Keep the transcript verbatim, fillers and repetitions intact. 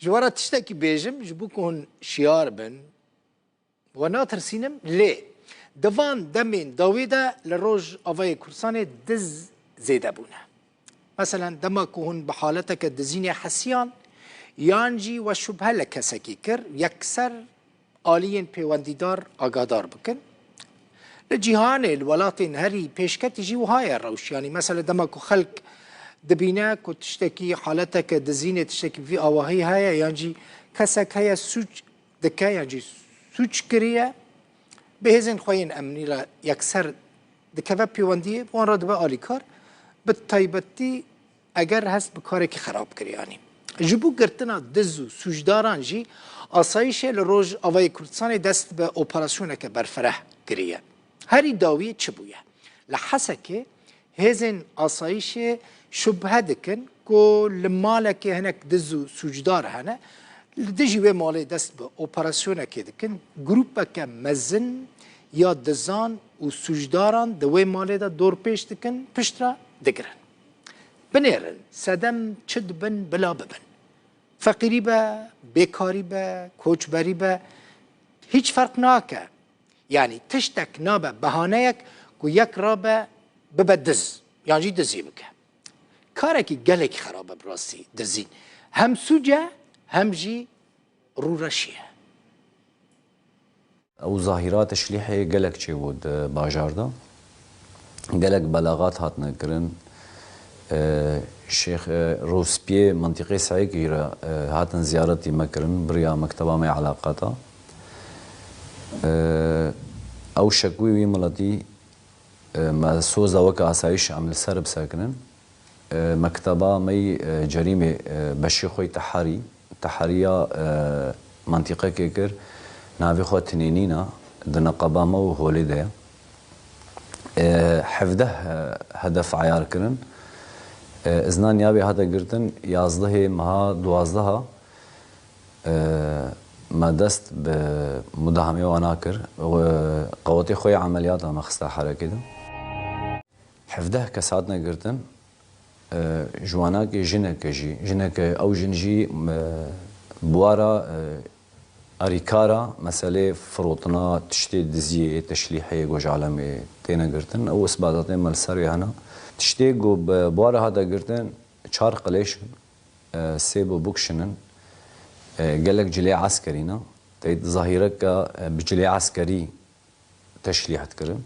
Ji we re tiştekî bêjim, ji bo ku hûn şiyar bin, we natirsînim, lê di van demên dawî de li Rojavayê Kurdistanê diz zêde bûne. Meselen, dema ku hûn bi haleteke dizînê hesiyan, yan jî we şubhe li kesekî kir, yekser aliyên pêwendîdar agahdar bikin. Li cîhanê, li welatên herî pêşketî jî wiha ye rewş. Yanî, mesele dema ku xelk dibîne ku tiştekî, haleteke dizînê, tiştekî vî awahî heye, yan jî kesek heye sûc dike, yan jî sûc kiriye, bi hêzên xwe yên emnî re yekser dikeve pêwendiyê, wan re dibe alîkar, bi taybetî eger hest bi karekî xerab kiriyanî. Ji bo girtina diz û sûcdaran jî asayîşê li Rojavayê Kurdistanê dest bi operasyoneke berfireh kiriye. Herî dawî çi bûye? Li Hesekê hêzên asayîşê şubhe dikin ku li malekê hinek diz û sûcdar hene, li dijî wê malê dest bi operasyonekê dikin, grûpeke mezin ya dizan û sûcdaran di wê malê de dorpêç dikin, piştre digirin. Binêrin, sedem çi dibin bila bibin. Feqîrî be, bêkarî be, koçberî be, hîç ferq nake. Yanî tiştek nabe behaneyek ku yek rabe bibe diz, yan jî dizî bike. Karekî gelekî xerab e bi rastî dizîn. Hem sûc e, hem jî rûreşî ye. Ew zahîra teşlîhê gelek çêbû di bajar de. Gelek belaxat hatine kirin. E, Şêx, e, Rûspiyê mintîqê Seyekî re, e, hatin ziyaretî me kirin, bi riya mekteba me yê eleqata. E, ew şekwî wî miletî, e, me soza weke asayîş em li ser bisekinin. E, mekteba me yî, e, cerîmê, e, beşê xwe yî teherî, teheriya, e, mintîqekê kir, navê xwe Tinênîna, di neqeba me û holê de ye. E, hevdeh, e, hedef eyar kirin. E, izna niyabê hate girtin, yazdehê meha duwazdeha, e, me dest bi mudahamê wana kir. Qewetê xwe yê emeliyata me xiste herekê de. Hevdeh kes hatine girtin. E, ji wanakê jineke jî, jineke, ew jin jî, e, buwara, e, arîkara meselê firotina tiştê diziyê, teşlîhê, gojalemê têne girtin. Ew isbatatê me li ser wê hene. Tiştê ku bi buwara hate girtin, çar qilêş in, e, sê bobûk şin in, e, gelek cilê eskerî ne. Teyt zahîreke, e, bi cilê eskerî teşlîh dikirin.